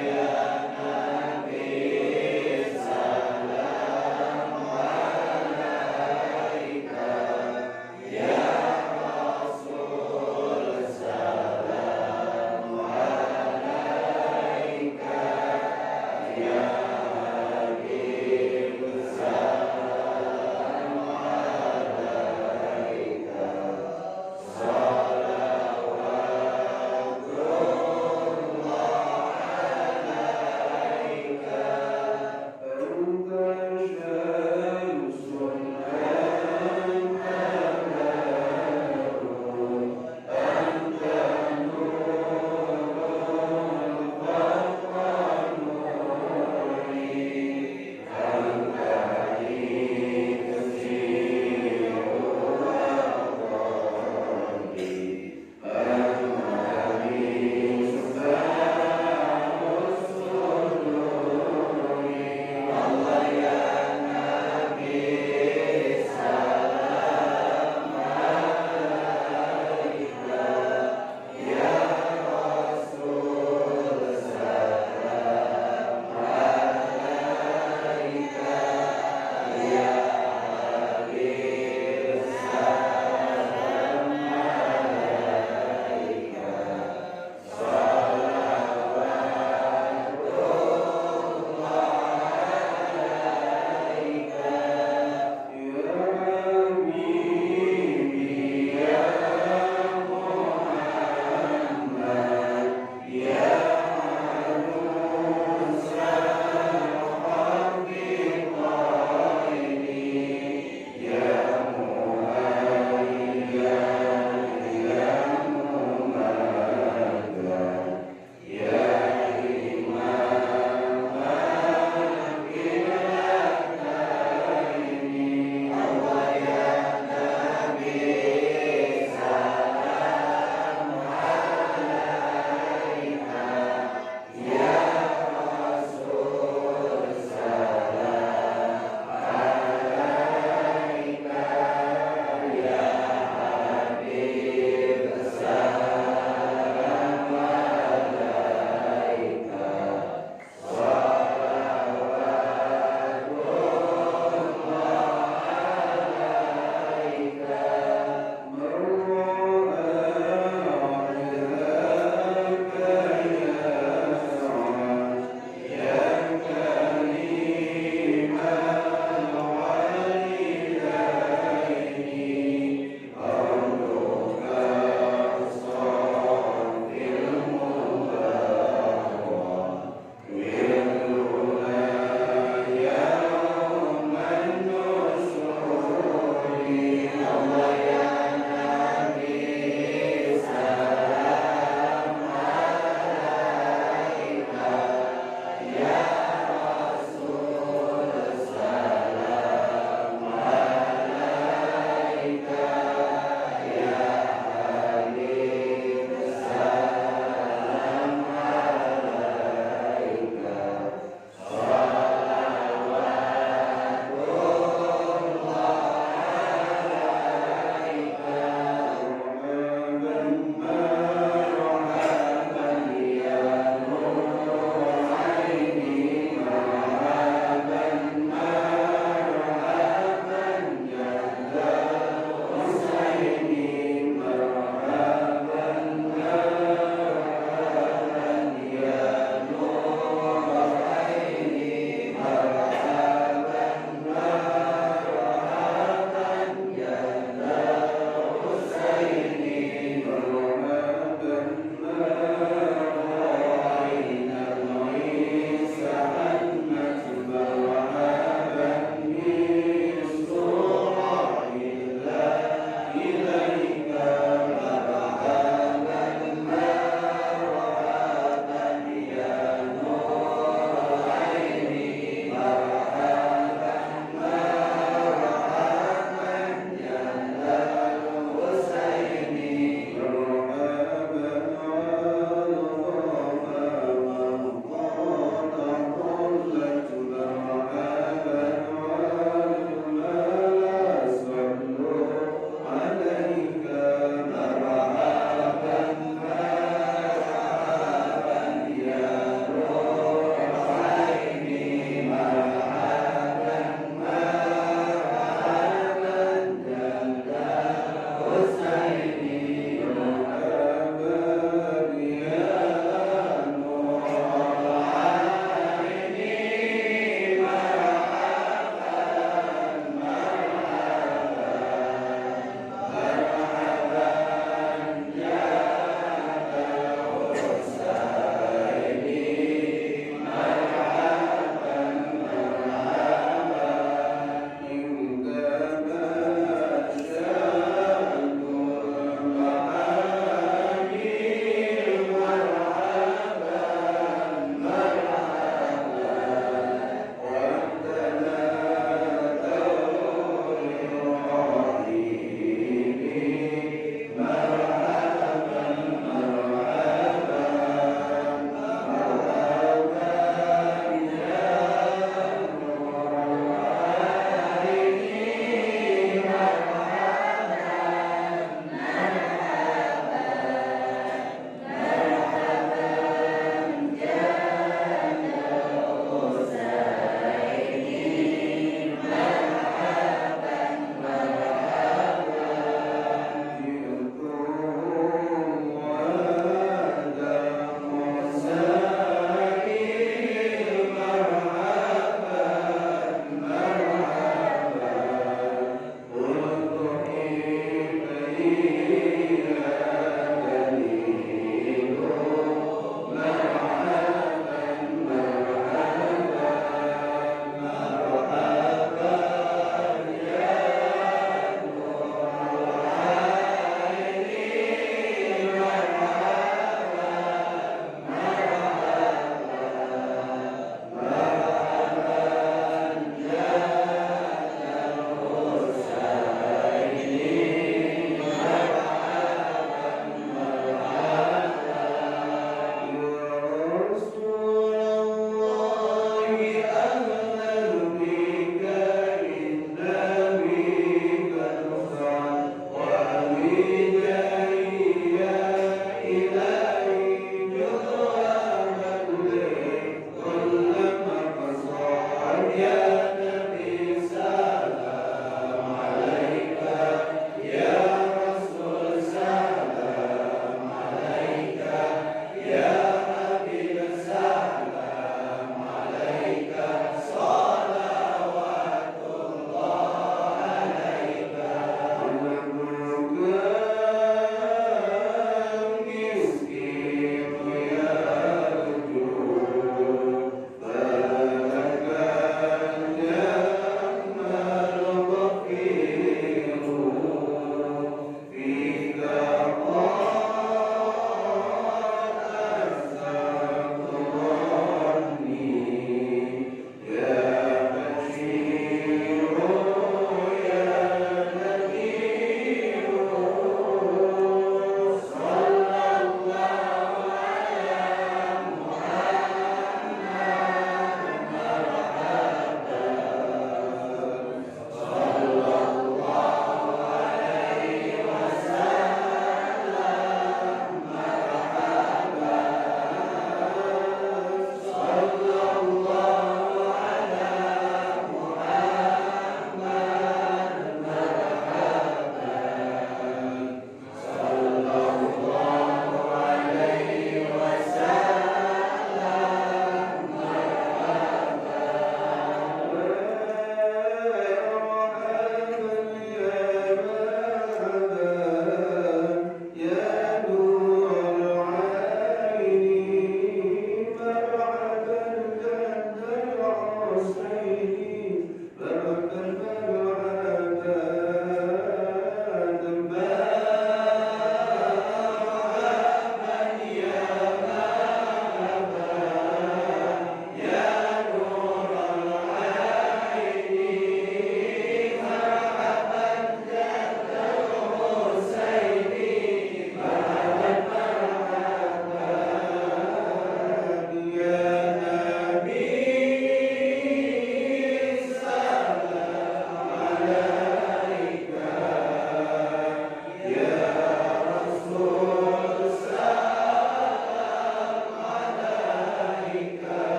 Yeah.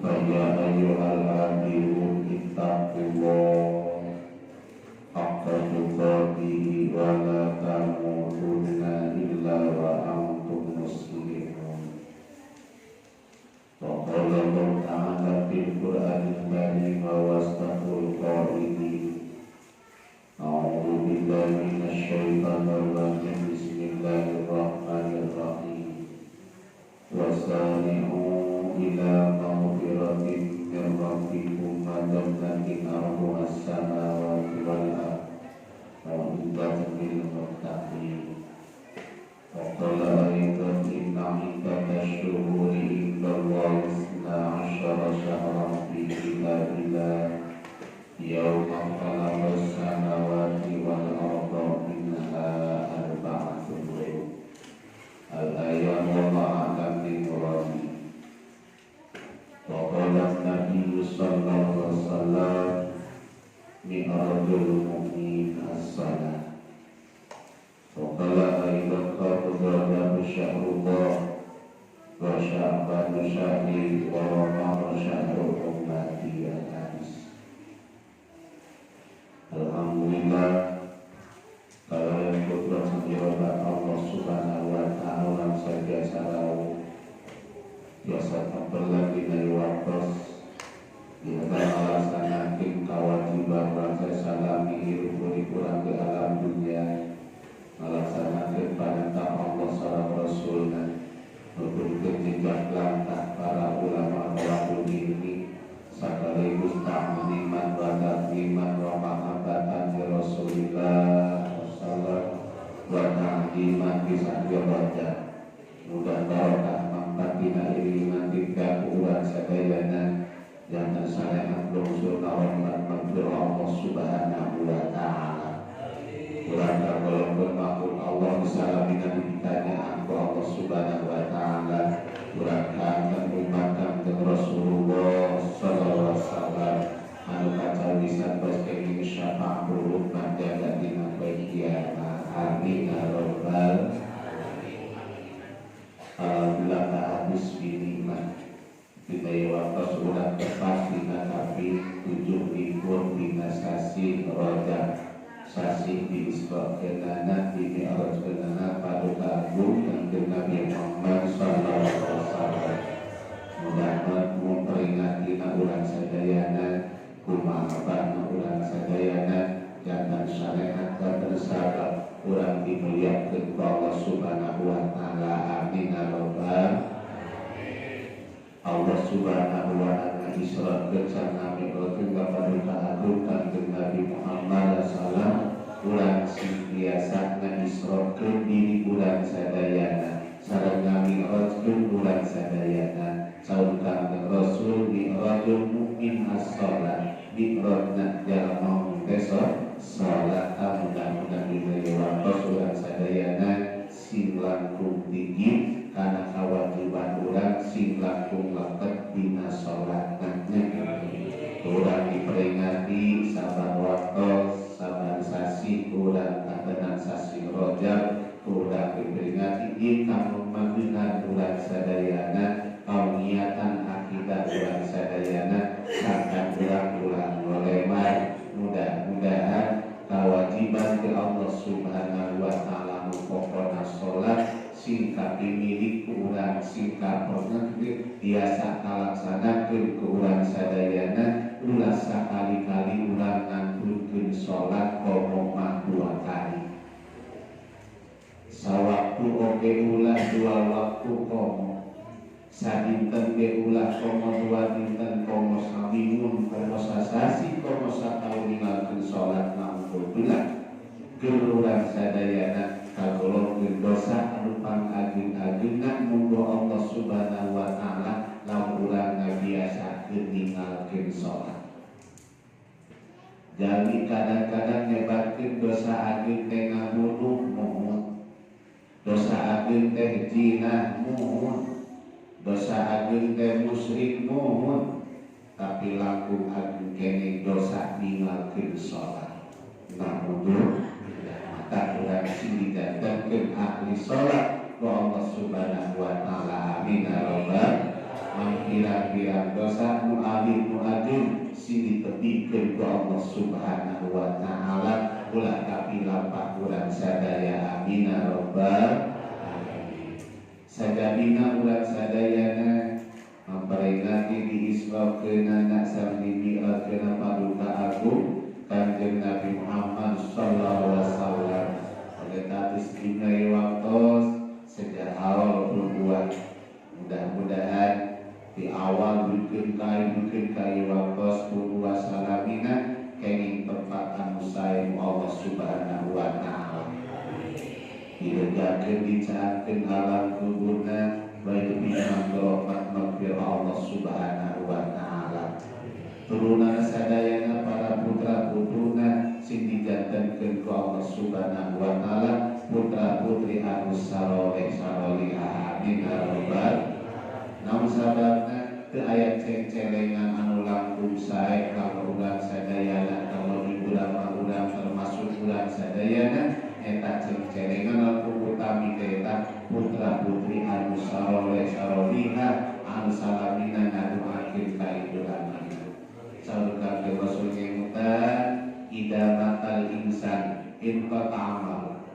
فيا أيها الحاضرون اتقوا الله حق تقاته ولا تموتن إلا وأنتم مسلمون. وقال الله تعالى في القرآن الكريم وأصدق القائلين: أعوذ بالله من الشيطان الرجيم، بسم الله الرحمن الرحيم. وسارعوا إلى مغفرة من ربكم وجنة عرضها السماوات والأرض أعدت للمتقين. وقال أيضا: إن عدة الشهور عند الله 12 شهرا في كتاب الله يوم خلق السماوات والأرض منها أربعة حرم. الآية، والله أعلم بمراده. وقال النبي صلى الله عليه وسلم: معراج المؤمن الصلاة. وقال أيضا: رجب شهر الله وشعبان شهري ورمضان شهر أمتي. الحديث. Alhamdulillah, kalayan kudrat sareng Allah Subhanahu wa Ta'ala biasa rawuh, biasa tempelan dina waktos di ngalaksanakeun kewajiban rasa salami hirup urang di alam dunia, ngalaksanakeun perintah Allah sareng Rasulna, nuturkeun jejak langkah para ulama waktu ini, sekaligus ta'liman wa takriman wa mahabbatan li Rasulillah sallallahu wa ta'liman bi raja. Mudah barokah manfaat dina iringan tiga urang sadayana yang syariat lungsur rahmat maghfirah Allah Subhanahu wa Ta'ala. Urang kagolongkeun makhluk Allah disalamina ditanya ku Allah Subhanahu wa Ta'ala. Urang kanten umat Kangjeng Rasulullah sallallahu alaihi wasallam anu kacawisan bos kenging syafaatul umat jaga dina poe kiamat. Amin ya rabbal. Alhamdulillah, habis binikmat dina waktu urang tepat dina kaping 27 dina sasi Rajab, sasi di Isra kenana, di Mi'raj kenana Paduka Agung Kanjeng Nabi Muhammad sallallahu alaihi wasallam. Mudah-mudahan memperingati urang sadayana, kumaha urang sadayana jantan syariat dan sabab urang dimuliakeun ku Allah Subhanahu wa Ta'ala. Amin ya rabbal. Allah Subhanahu wa Ta'ala Isra sareng Mi'raj ka Paduka Agung Kanjeng Nabi Muhammad sallallahu, urang sing biasa ngaisrokeun diri urang sadayana sareng ngami'rajkeun urang sadayana. Saur Kangjeng Rasul, mi'rajul mukmin as-shalah, mi'rajna jalma teh salat. Mudah-mudahan dina waktos urang sadayana sing langkung tinggi karena kewajiban urang, sing langkung leket dina salat. Urang diperingati saban waktu, saban sasi. Urang katenan sasi Rajab, urang diperingati ieu kanggo mangeungan urang sadayana, kauniatan akidah urang sadayana, sangkan urang ulah ngolemar. Mudah-mudahan kewajiban ke Allah Subhanahu wa Ta'ala nu pokona salat sing kapimilik ku urang, sing kapernah biasa kalaksanakeun ku urang sadayana. Ulah sakali-kali urang ngantunkeun salat, komo mah dua kali sawaktu oge ulah, dua waktu komo, sadinten ge ulah, komo 2 dinten, komo saminggu, komo sasasi, komo sataun ninggalkeun salat. Naudzubillah, keur urang sadayana kagolongkeun dosa anu pangageng-agengna munggo Allah Subhanahu wa Ta'ala lamun urang ngabiasakeun ninggalkeun salat. Jadi kadang-kadang nyebatkeun dosa ageng teh ngabunuh, muhun dosa ageng teh jinah, muhun dosa ageng teh musyrik, muhun, tapi langkung ageng kene dosa ninggalkeun salat. Namun mata urang sing dijantenkeun ahli salat ku Allah Subhanahu wa Ta'ala. Amin ya rabbal. Mangpirang-pirang dosa nu alim nu ageng sing ditebihkeun ku Allah Subhanahu wa taala ulah kapilampah urang sadaya amin ya rabbal alamin. Sajabina urang sadayana memperingati di isrokeunana sami mi'rakeuna paduka agung Kanjeng Nabi Muhammad sallallahu alaihi wasallam. Oleh tatis dina waktos sejak awal berbuat mudah-mudahan di awal bikin kai waktos berbuat salamina kenging tempat anu sae Allah Subhanahu wa taala. Dilegakeun dicakeun alam kuburna baik bimang rahmat maghfirah Allah Subhanahu wa taala. Turunan sadayana para putra putruna sing dijantenkeun ku Allah Subhanahu wa taala putra putri anu saroleh sarolihah amin ya rabbal. Namun sababna teu aya ceng-celengan anu langkung sae ka urang sadayana kalau ibu rama urang termasuk urang sadayana eta ceng-celengan langkung utami eta putra putri anu saroleh sarolihah anu salamina ngadoakeun ka ibu rama. Saur kanjeng Rasul ngemutan ida matal insan inqata amal.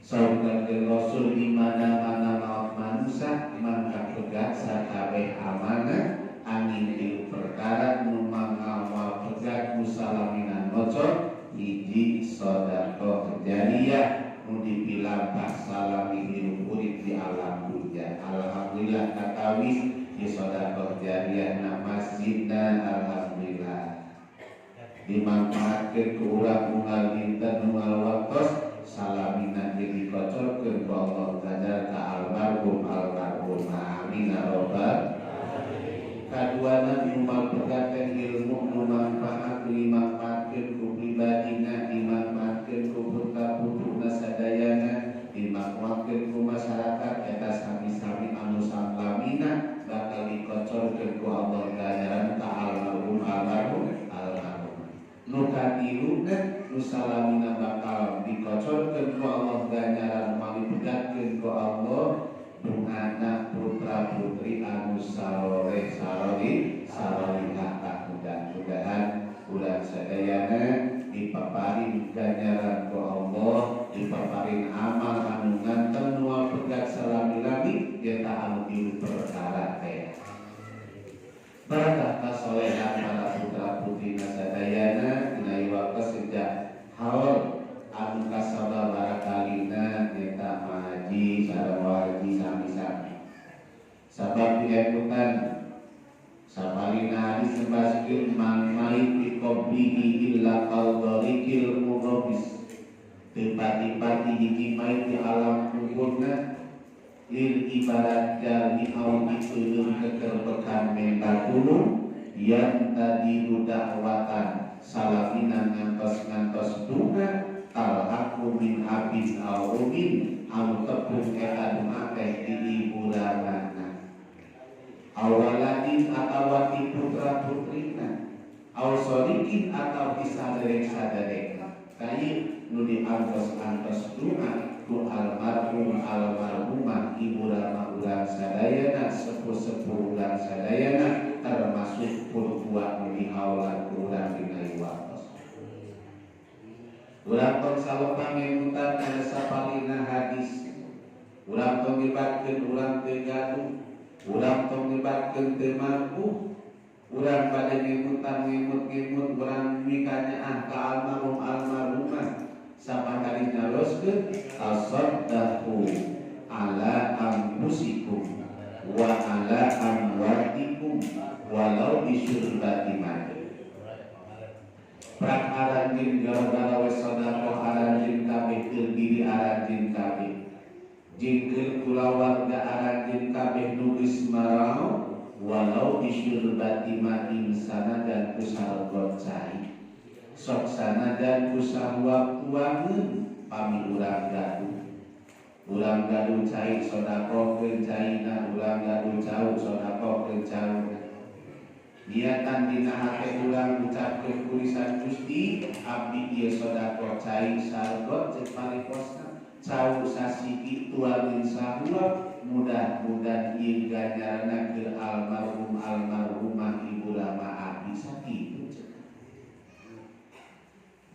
Saur kanjeng Rasul di mana-mana maut manusia mangka pegat sakabeh amanah angin tilu perkara nu mangawal pegat musalaminan maca hiji sedekah jariyah nu dipilampah salami hirup urip di alam dunya. Alhamdulillah katawis di sedekah jariyah na masjidna alhamdulillah dimanfaatkeun ku urang unggal dinten unggal waktos salamina jadi kocorkeun ku Allah ganjar ka almarhum almarhum amin ya rabbal. Kaduana nu malpegaten ilmu nu manfaat dimanfaatkeun ku pribadina dimanfaatkeun ku putra putruna sadayana dimanfaatkeun ku masyarakat eta sami-sami anu salamina bakal dikocorkeun ku Allah ganjaran ka almarhum almarhum almarhum. Nu katiluna nu salamina bakal dikocorkeun ku Allah ganjaran malipegatkeun ku Allah anak putra putri anu saroleh saroli sarolihah. Mudah-mudahan bulan sadayana dipaparin ganjaran ku Allah, dipaparin amal anu nganten nual pegat salami-lami nyata anu tilu perkara teh. Barakah kasolehan para putra putri sadayana dina waktu sejak haul anu kasababaraha kalina nyata mahaji sareng wahaji sami-sami. Sabab diakutan sabalina hadis ngebaskeun man mait di qabrihi illa qaldharikil mughabis. Teu pati-pati hiji mait di alam kuburna lil ibarat jalmi au diteuleuh kekerbekan menta tulung yang tadi dakwatan salamina ngantos-ngantos dunga talhaku min abin au umin anu tepung eta doa teh di iburanana awaladin atawa ti putra putrina au sodikin atau ti saderek-saderekna kayi nu diantos-antos doa ku almarhum almarhumah ibu rama urang sadayana sepuh-sepuh urang sadayana termasuk purtua nu dihaulan ku urang dina waktos. Urang tong salopang ngemutan kana sapalina hadis. Urang tong nyebatkeun urang teu gaduh, urang tong nyebatkeun teu mampu. Urang bade ngemutan ngemut-ngemut urang mikanyaah ka almarhum almarhumah. Sapakali nyaloskeun tasaddaqu ala anfusikum wa ala amwatikum walau bisyurbati ma'in. Prak aranjin gara-gara wes sedekah aranjin kabeh keur diri aranjin kabeh. Jingkeun kulawarga aranjin kabeh nu geus marau walau bisyurbati ma'in sanajan ku sargot cai. Sok sanajan ku sahuap tuangeun pami urang gaduh. Urang gaduh cai sedekahkeun caina, urang gaduh cau sedekahkeun cauna. Niatan dina hate urang ucapkeun ku lisan Gusti abdi ieu sedekah cai sargot ceuk parikosna cau sasiki tuangeun sahuap Mudah-mudahan ieu ganjaranna keur almarhum almarhumah ibu lama abdi sakitu cek.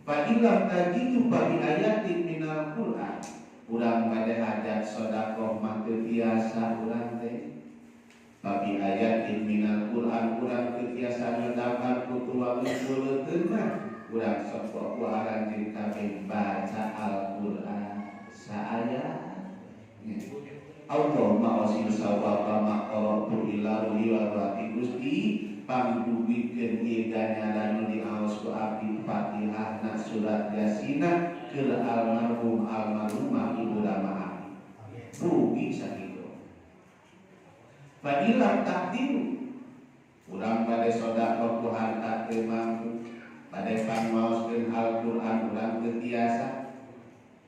Fa illam tajidu fa bi ayatin minal Qur'an. Urang bade hajat sedekah mah teu tiasa urang teh. Fa bi ayatin minal Qur'an urang teu tiasa nyodakan ku tuangan kuleuteun mah. Urang sok ku aranjeun kabeh baca Al-Qur'an saaya. Allahumma wasil sawaba ma qara'tu ila ruhi wa ruhati Gusti pangdugikeun ieu ganjaran nu diaos ku abdi Fatihah na surat Yasinah keur almarhum almarhumah ibu lama abdi. Rugi sakitu. Fa ilam takdiru urang bade sedekah ku harta teu mampu, bade pangmaoskeun Al-Qur'an urang teu tiasa.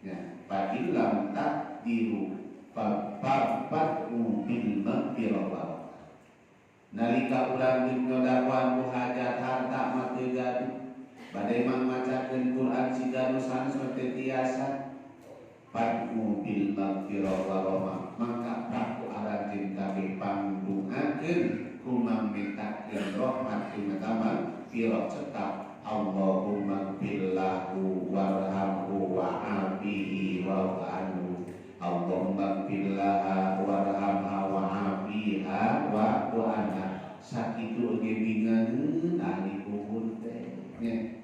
Ya, fa ilam takdiru fa bil maghfirah. Nalika urang jeung nyodakoan ku hajat harta mah teu gaduh, bade mangmacakeun Quran siga nu sanes mah teu tiasa. Fad'u bil maghfirah wa rahmah, mangka ku aranjeun kabeh pangdungakeun ku mangmentakeun rahmat ku maghfirah cekap Allahumma billahu warhamhu wa'afihi wa'fu. Allahumma billaha warhamha wa'afiha wa'fu anha. Sakitu oge bingaheun ahli kubur teh nya.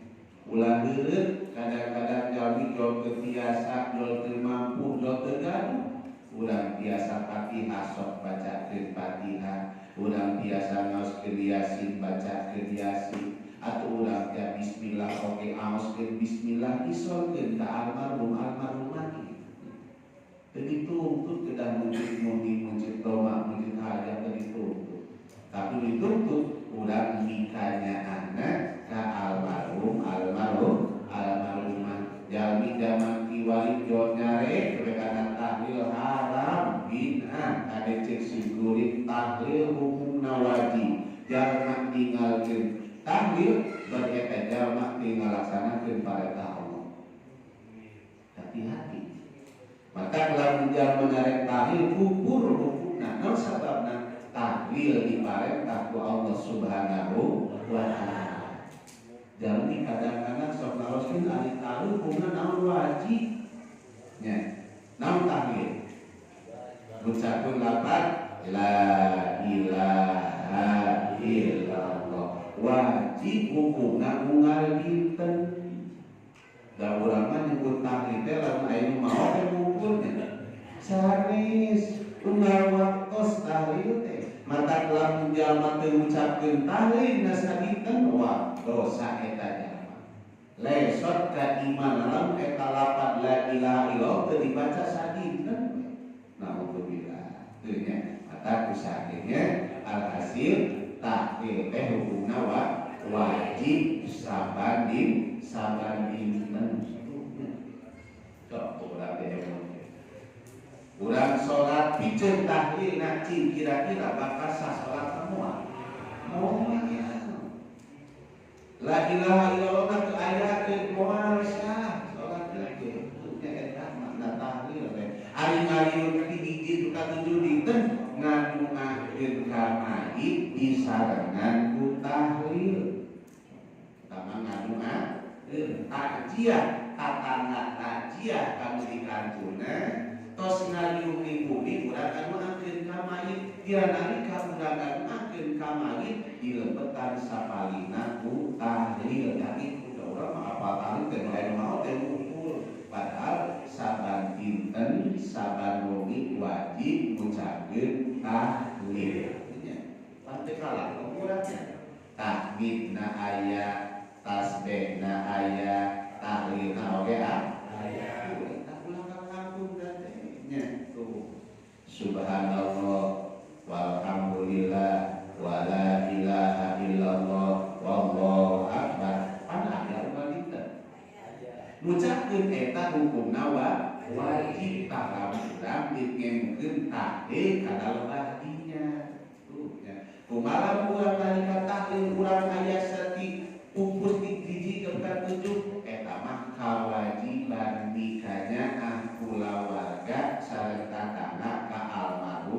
Ulah heureut kadang-kadang jalmi jol teu tiasa, jol teu mampu, jol teu gaduh. Urang tiasa Fatihah sok bacakeun Fatihah, urang tiasa ngaoskeun Yasin bacakeun Yasin, atau urang tiasa bismillah oge aoskeun bismillah isolkeun ka almarhum almarhumah. Teu dituntut kedah mujud muni, mujud doma, mujud hajat teu dituntut. Tapi dituntut urang mikanyaahna ka almarhum almarhum almarhumah. Jalmi zaman kiwari jol nyare kana tahlil haram bid'ah kade cek sigurit tahlil hukumna wajib. Jalma ninggalkeun tahlil berarti eta jalma teu ngalaksanakeun parentah Allah. Hati-hati. Maka lamun jalma nyarek tahlil kufur hukumna. Naon sababna? Tahlil diparentah ku Allah Subhanahu wa taala. Jalmi kadang-kadang sok naroskeun ari tahlil hukumna naon wajib. Nya. Naon tahlil? Ngucapkeun lapat la ilaha illallah. Wajib hukumna unggal dinten. Da urang mah nyebut tahlil teh lamun aya nu maot teh ngumpulnya. Sanes unggal waktos tahlil teh. Mata lamun jalma teu ngucapkeun tahlil na sadinten wah dosa eta jalma. Lesot ka iman lamun eta lapat la ilaha illallah teu dibaca sadinten. Naudzubillah. Teu nya. Mata kusahnya alhasil tahlil teh hukumna wajib saban dinten. Sok urang teh urang salat piceun tahlil na cing kira-kira bakal sah salat semua. Moal. La ilaha illallah teu aya moal sah salat teh. Nya eta makna tahlil teh. Ari ngaliun ti hiji ka 7 dinten ngaduakeun ka mayit disarengan ku tahlil. Tama ngaduakeun takziah, tatangga takziah kamu di kantuna tos ngaliung di bumi urang ngaduakeun ka mayit, dia nalika urang ngaduakeun ka mayit dilempetan sapalina ku tahlil. Da kitu da urang mah apal tahlil teh nu aya nu maot teh ngumpul. Padahal saban dinten saban wengi wajib ngucapkeun tahlil. Nya pan teu kalah urangnya. Tahmidna aya, tasbihna aya, tahlilna oge aya. Eta ulah kakangkung teh nya tuh. Subhanallah walhamdulillah wala ilaha illallah wallahu akbar. Pan aya unggal dinten. Ngucapkeun eta hukumna wajib tah urang ngemukeun tahlil kana lebah dinya. Tuh nya. Kumaha urang nalika tahlil urang aya sati pupus di hiji ke 7 eta mah kawajiban mikanyaah kulawarga sareng tatangga ka almarhum.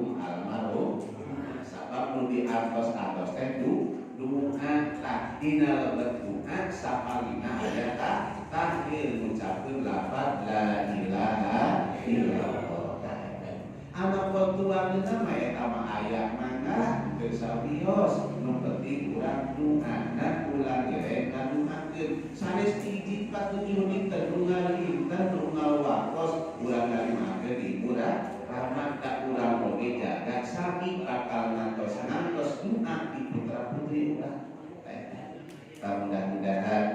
atos-atos teh doa tah dina lebet doa sapalina aya tahlil ngucapkeun lafaz la ilaha illallah. Anak tuangeuna mah eta mah aya mangga teu sawios, nu penting urang doana ulah gereng ngadoakeun. Sanes hiji 47 dinten unggal dinten unggal waktos urang narimakeun ibu rahmat ka urang oge jaga sami bakal ngantos doa di putra putri urang. Mudah-mudahan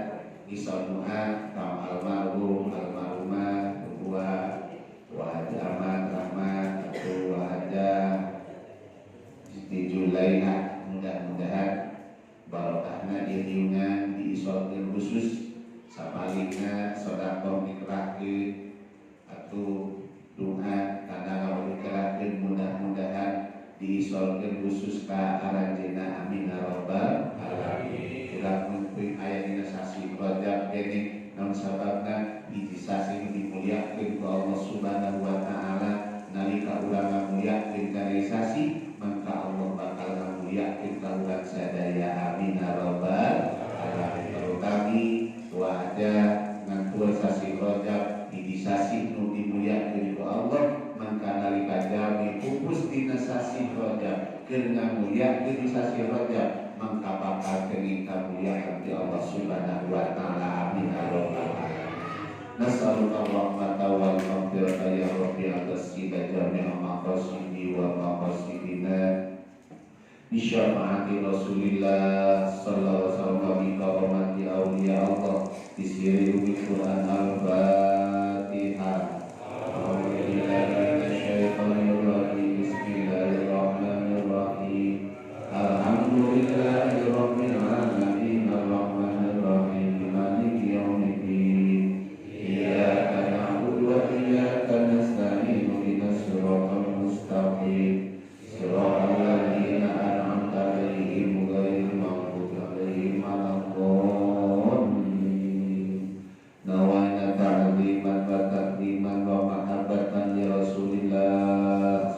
iso doa ka almarhum almarhumah tua wa Haji Ahmad Rahmat atau wa Haja Siti Julaiha, mudah-mudahan barokahna diriungan diisolkeun khusus sapalihna sedekah dikerahkeun atau doa kana dikerahkeun, mudah-mudahan diisolkeun khusus ka aranjeunna, amin ya rabbal alamin. Urang mungkin aya dina sasi Rajab kene naon sababna hiji sasi dimuliakeun ku Allah Subhanahu wa taala. Nalika urang ngamuliakeun kana sasi maka Allah bakal ngamuliakeun ka urang sadaya, amin ya rabbal alamin. Terutami wajah ngantuan sasi Rajab hiji sasi nu dimuliakeun ku Allah, maka nalika jalmi pupus dina sasi Rajab keur ngamuliakeun di sasi Rajab maka bakal kenging kamuliaan di Allah Subhanahu wa taala, amin ya rabbal alamin. Nas'aluka rahmata wal maghfirata ya rabbi atas kita jami'a maqasidi wa maqasidina bi syafaati Rasulillah sallallahu alaihi wasallam bi karamati awliya Allah bi sirri Quran al-Fatihah. A'udzu minasyaitonir rajim. Bismillahirrahmanirrahim. Alhamdulillahi rabbil alamin arrahmanir rahim maliki yaumiddin. Iyyaka na'budu wa iyyaka nasta'in ihdinas siratal mustaqim siratal ladzina an'amta 'alaihim ghairil maghdubi 'alaihim waladdallin. Nawaina ta'ziman wa taqdiman wa mahabbatan li Rasulillah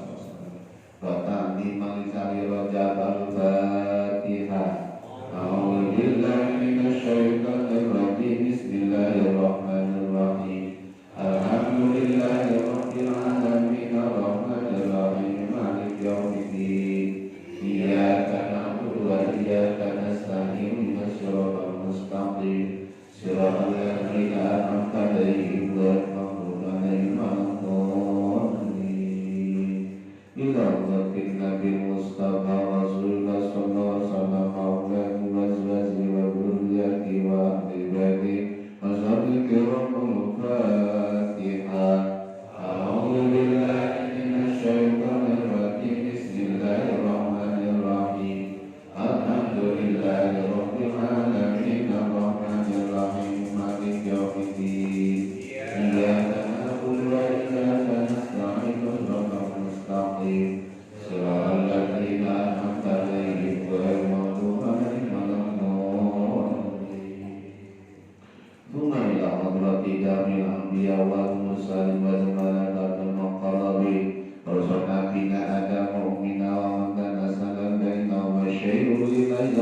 wa ta'ziman li sahri Rajab. Al-Fatihah. A'udzu billahi minasyaitonir rajim. Bismillahirrahmanirrahim. Alhamdulillahi rabbil alamin arrahmanir rahim maliki yaumiddin. Iyyaka na'budu wa iyyaka nasta'in ihdinas siratal mustaqim siratal ladzina an'amta 'alaihim ghairil maghdubi 'alaihim waladdallin. Ila hadratin Nabi Mustafa Rasulullah sallallahu alaihi wasallam wa azwajihi wa dzurriyyatihi wa ahli baitihi wa sahbihi kiramul Fatihah. A'udzu billahi minasyaitonir rajim. Bismillahirrahmanirrahim. Alhamdulillahi rabbil alamin arrahmanir rahim maliki yaumiddin. Iyyaka na'budu wa iyyaka nasta'in ihdinas mustaqim siratal ladzina an'amta 'alaihim ghairil maghdubi 'alaihim waladdallin. Tsumma ila hadrati jamil anbiya wal mursalin wal malaikatil muqarrabin wa sahabina adam wa ummina wa man nasala baina wa syai'un lillahi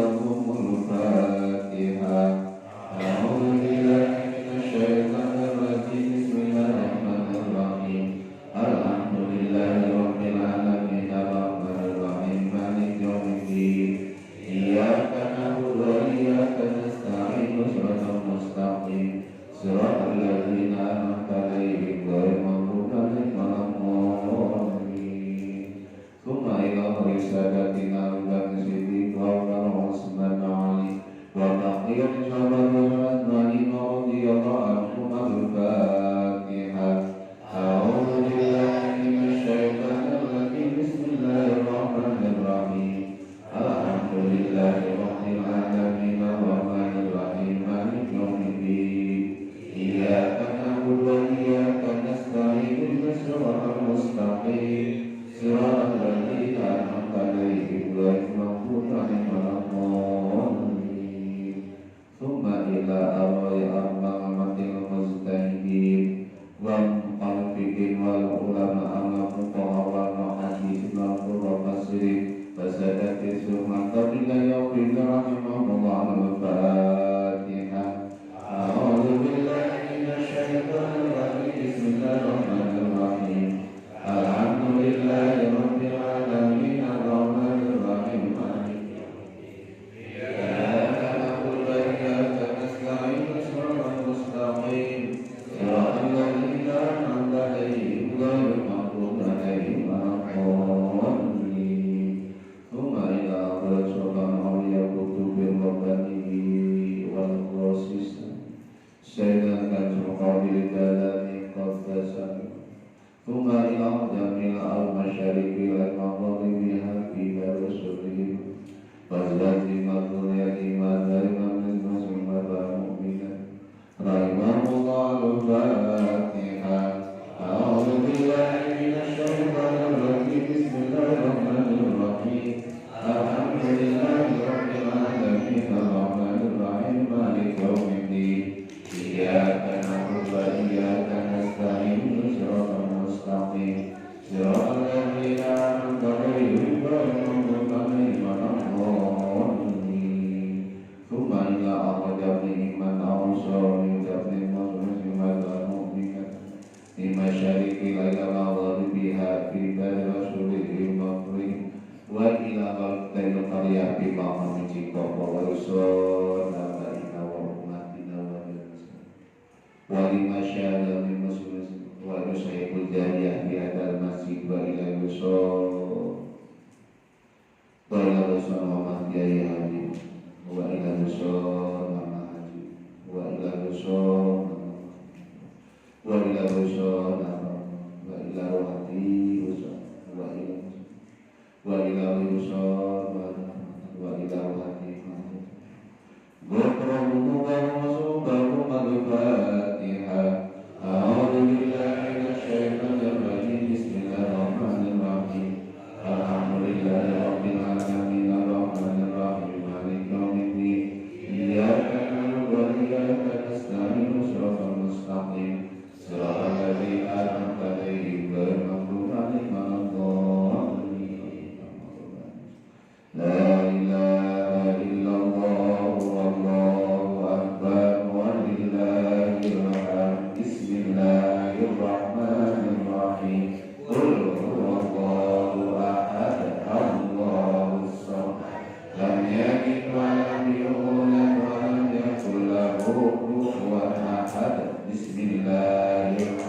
Fatihah. A'udzu billahi minasyaitonir rajim. Bismillahirrahmanirrahim. Alhamdulillahi rabbil alamin arrahmanir rahim maliki yaumiddin. Iyyaka na'budu wa iyyaka nasta'in ihdinas mustaqim siratal ladzina an'amta 'alaihim ghairil maghdubi 'alaihim waladdallin. Tsumma ila risalatina Abi Siddiq wa Umar Utsman Ali wa baqiyati sahabatil ajma'in radhiyallahu anhum. Al-Fatihah. A'udzu billahi minasyaitonir rajim. Bismillahirrahmanirrahim. Alhamdulillahi rabbil alamin arrahmanir rahim maliki yaumiddin. Iyyaka na'budu wa iyyaka nasta'in ihdinas siratal mustaqim siratal ladzina an'amta 'alaihim ghairil maghdubi 'alaihim waladdallin. Tsumma ila arwahi arbatil mujtahidin wa muqallifiqin wal ulama al fuqaha wal muhaddithin wal mufassirin wa sadati sunnah. Jariyah di hadal masjid wa ila yusuf wa ila yusuf wa kiai haji wa ila yusuf wa haji wa ila yusuf wa ila yusuf wa ila rohati yusuf wa ila yusuf wa ila rohati. A'udzu billahi minasy syaithanir rajim. Bismillahirrahmanirrahim. Alhamdulillahi rabbil alamin arrahmanir rahim maliki yaumiddin. Iyyaka na'budu wa iyyaka nasta'in shiratal mustaqim. Shiratal ladzina an'amta 'alaihim ghairil maghdubi 'alaihim waladdallin. La ilaha illallah wallahu akbar walillahil hamd. Bismillahirrahmanirrahim. Qul huwallahu ahad, Allahus samad, lam yalid wa lam yulad wa lam yakul lahu kufuwan ahad. Bismillahirrahmanirrahim.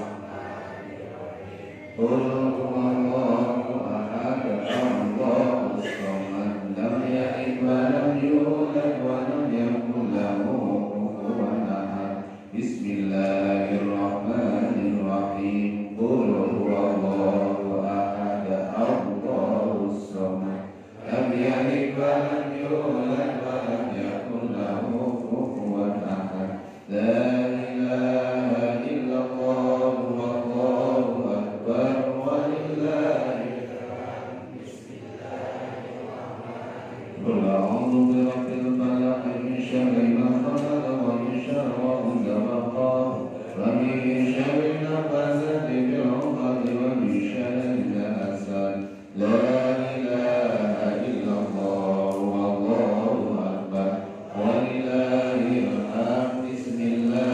Qul huwallahu ahad, Allahus samad, lam yalid wa lam yulad wa lam yakul lahu kufuwan ahad. Bismillahirrahmanirrahim. Qul huwallahu ahad, Allahus samad, lam yalid wa lam yulad wa lam yakul lahu kufuwan ahad. La ilaha illallah wallahu akbar walillahil hamd. Bismillahirrahmanirrahim. Qul a'udzu birabbil falaq min syarri ma khalaq wa min syarri ghasiqin wa min syarri naffatsati fil 'uqad wa min syarri hasad. La ilaha illallah wallahu akbar walillahil hamd. Bismillahirrahmanirrahim.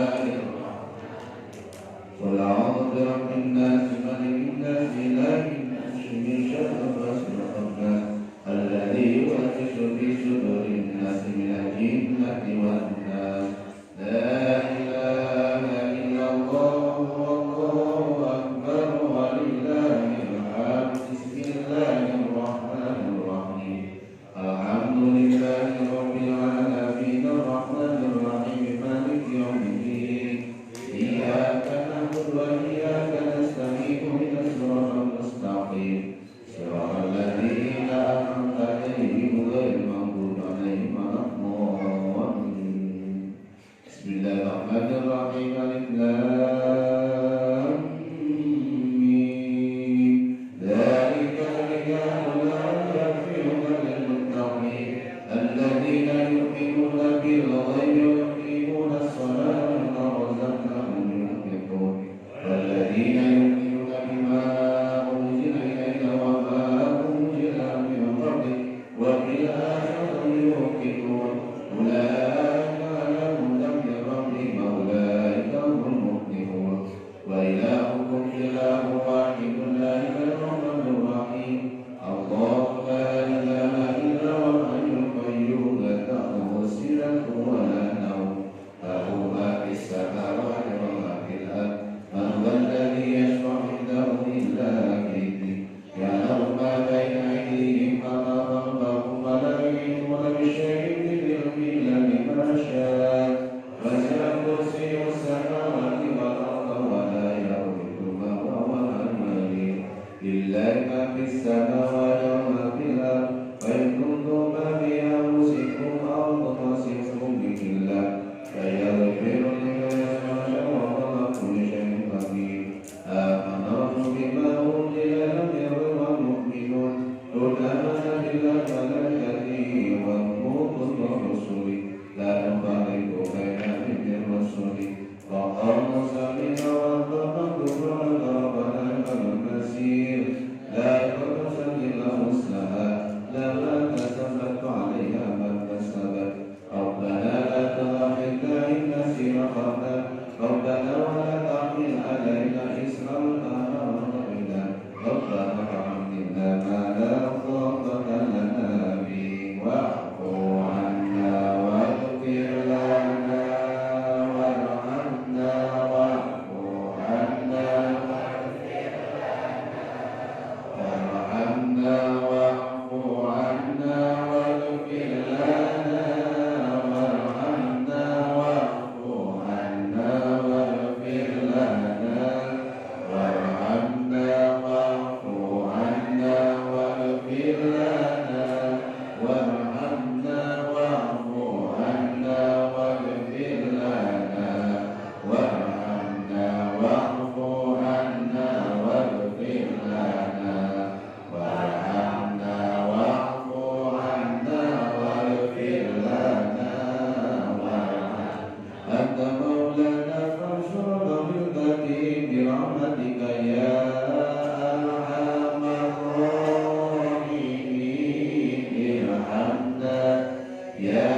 Ya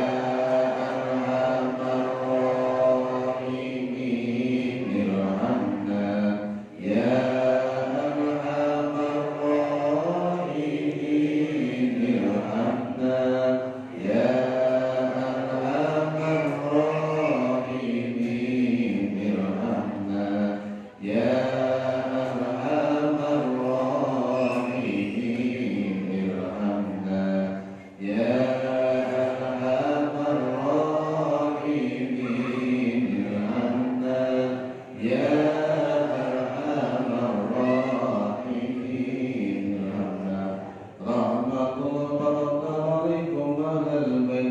arhamar rahimin irhamna. Ya arhamar rahimin irhamna. Ya arhamar rahimin irhamna. Ya arhamar rahimin irhamna. Ya arhamar rahimin irhamna. Ya arhamar rahimin irhamna. Rahmatullah barakatuh alaikum ahlal bait.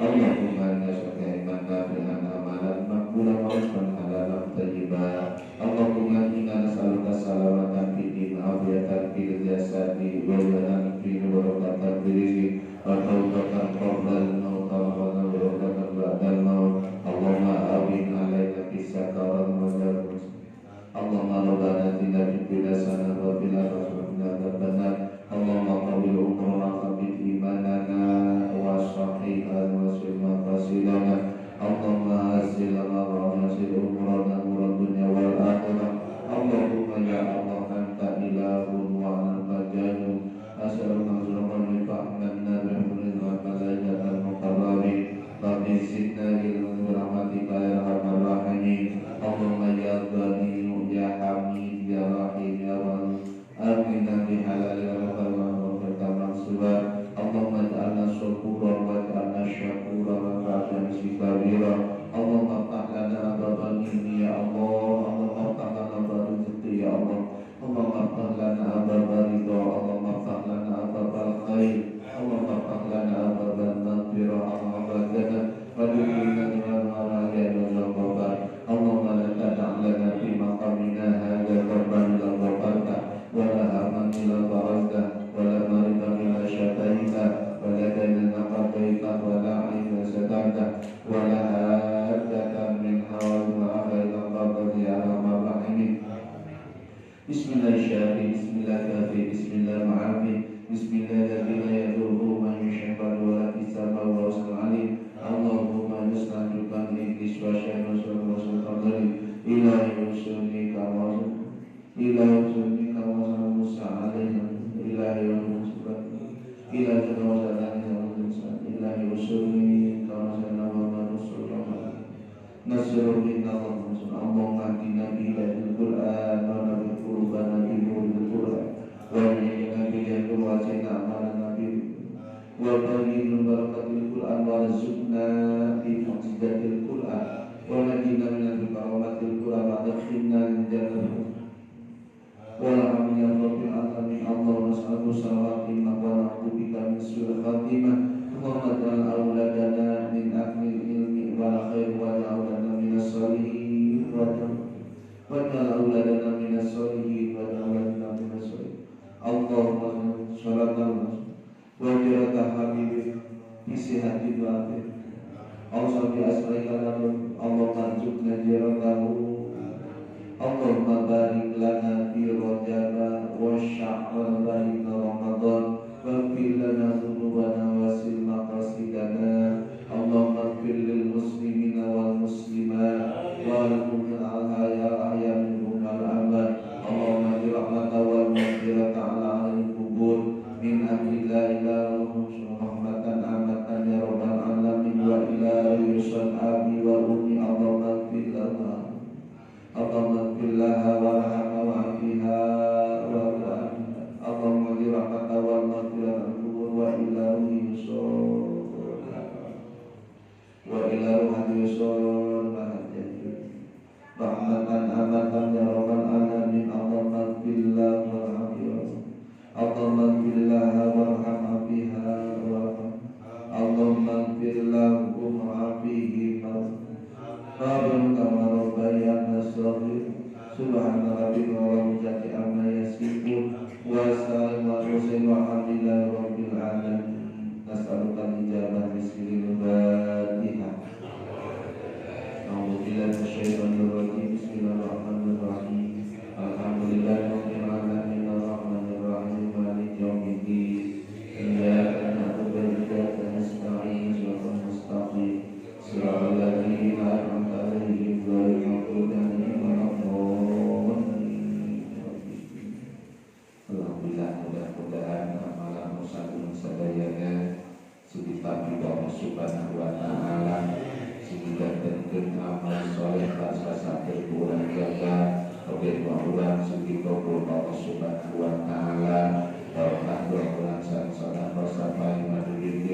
Allahumma inna nas'aluka ilman nafi'an, amalan maqbulan, wa rizqan halalan thayyiban. Allahumma inna nas'aluka salamatan fid din, afiyatan fil jasadi, wa ghanan fil barakatan fil rizqi, wa taubatan qabla al-maut wa maghfiratan ba'da al-maut. Allahumma awin alaina fisakarat wa jalus. Allahumma rabbana atina fid dunya hasanah wa fil akhirati hasanah wa qina adzabannar. Allahumma qawwil umrana tsabbit imanana wa sahihan wa silma fasilana. Allahumma hasil lana wa hasil umrana umrah dunya wal akhirah. Allahumma ya Allah anta ilahun wa anta jahun. As'aluka khairan fa'manna bi hurmatil malaikatil muqarrabin. Rabbi zidna ilman bi rahmatika ya arhamar rahimin. Allahumma ya ghani ya hamid ya rahim ya rahim. Amina bi halalika wa maghfirata. Allahumma ij'alna syukuran wa ij'alna syakura wa ij'alna kabira. Allahumma ftah lana abwaabal ilmi ya Allah. Allahumma ftah lana abwaabal rizqi ya Allah. Allahumma ftah lana abwaabal ridha. Allahumma ftah lana abwaabal khair. Allahumma ftah lana abwaabal maghfirah. Allahumma jannah wa adkhilna al-jannah wa ghafar. Allahumma la tad'a lana fi maqamina hadza dhanban illa ghafarta, wa la hamman illa farajta, wa la maridan illa syafaita, wa la daynan qadaita, wa la 'aiban satarta, wa la hajatan min hawaij wa ila qadri ya arhamar rahimin. Bismillahirrahmanirrahim. Bismillahirrahmanirrahim. Bismillahirrahmanirrahim. Bismillahirrahmanirrahim. La yadurru man yashfa wa la tisaba wa alim. Allahumma nas'aluka iblis wa syaitan wa sultan ilahi usulika wa ilahi usulika wa musa alaihi ilahi wa ilahi wa ilahi usulika wa sallallahu nasrul minna Allahumma atina bi hidayahil Qur'an wa nabi qulubana bi nuril Qur'an wa inna bi hidayahil wasina amalana bi wa bayyinul barakatil Qur'an wa warzuqna bi mu'jizatil Qur'an wa najina min karamatil Qur'an wa adkhilna al-jannah wa rahmina rabbil alamin. Allahumma nas'aluka salawatimah wa na'udzubika min su'il khatimah. Allahumma ij'al awladana min ahli ilmi wal khair wa awladana minas sholihin wa ij'al awladana minas sholihin wa awladana minas sholihin. Allahumma sholatan wa jarata habibi bi sihhati wa afiyah. Awsa bi asmaika Allah tarjubna jaratahu. Allahumma barik lana fi rajaba wa sya'ban barik Ramadan waghfir lana dzunubana wasil maqasidana. Allahumma ighfir lil muslimina wal muslimat wal mu'minina ahya minhum wal amwat. Allahumma bi rahmatika wal maghfirata ala ahli kubur min ahli la ilaha rahmatan amatan ya rabbal alamin wa ila yusul abi wa ummi. Allahumma ighfir lana Allahumma ighfir laha warhamha wa'afiha wa Allahumma bi rahmatika wal maghfirata kubur wa ila yusul wa ila yusul rahmatan amatan ya rabbal alamin. Allahumma ighfir laha warhamha Allahumma ighfir laha warhamha fiha warhamha Allahumma ighfir lahum wa'afihim Rabbana kama rabbayana shaghira. Subhana rabbika rabbil izzati amma yasifun wa salamun walhamdulillahi rabbil alamin. Nas'aluka al-ijabah bismillahil Fatihah. A'udzu billahi minasyaitonir rajim. Bismillahirrahmanirrahim. Alhamdulillahi rabbil alamin arrahmanir rahim maliki yaumiddin. Iyyaka na'budu wa iyyaka nasta'in. Shiratal mustaqim. Shiratal ladzina an'amta 'alaihim ghairil maghdubi 'alaihim waladdallin. Alhamdulillah, mudah-mudahan amalan muslimin sadayana sing ditampi Allah Subhanahu wa taala, sing didantenkeun amal soleh pasasakir kurang jaga oge dua urang sing dikabul Allah Subhanahu wa taala. Barokah dua urang sangsara sampai madulil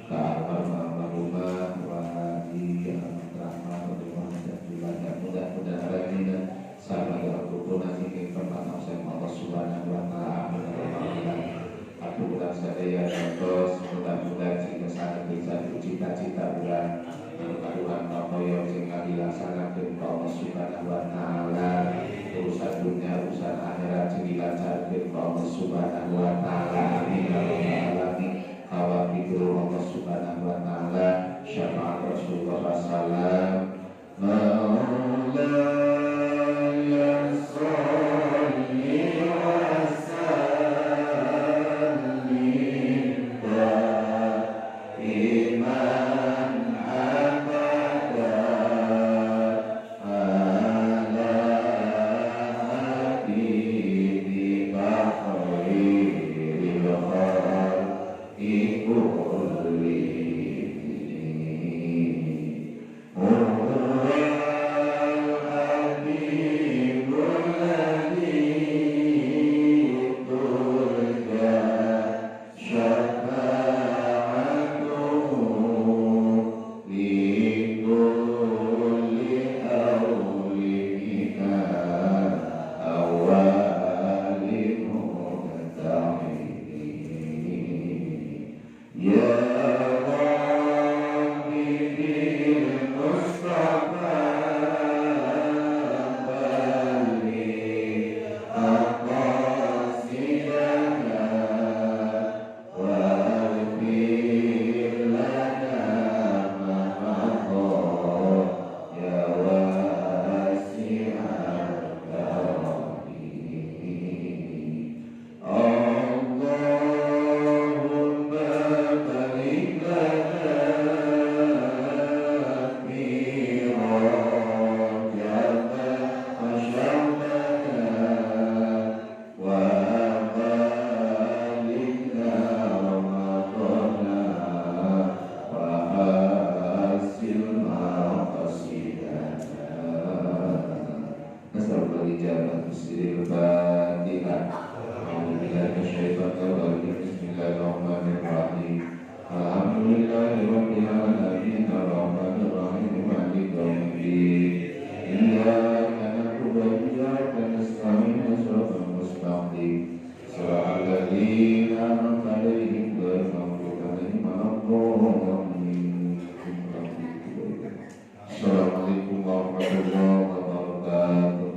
ka almarhumah wa haji Ahmad Rahman radhiyallahu mudah-mudahan rajina sama rukun sing tempat Allah Subhanahu wa taala. Amin ya rabbal alamin. Aku ulang sadaya contoh mudah-mudahan sing saged bisa cita Cita-cita urang anu kaduhan pahoyong sing dilaksanakeun ku Allah Subhanahu wa taala, urusan dunia urusan akhirat sing dilancarkeun ku Allah Subhanahu wa taala. Amin ya rabbal alamin. Kawakitul Allah Subhanahu wa taala, syafaat Rasulullah sallallahu. Maulaya sholli wa sallim daiman abada ala habibika khairil khalqi kullihim. Assalamualaikum warahmatullahi wabarakatuh.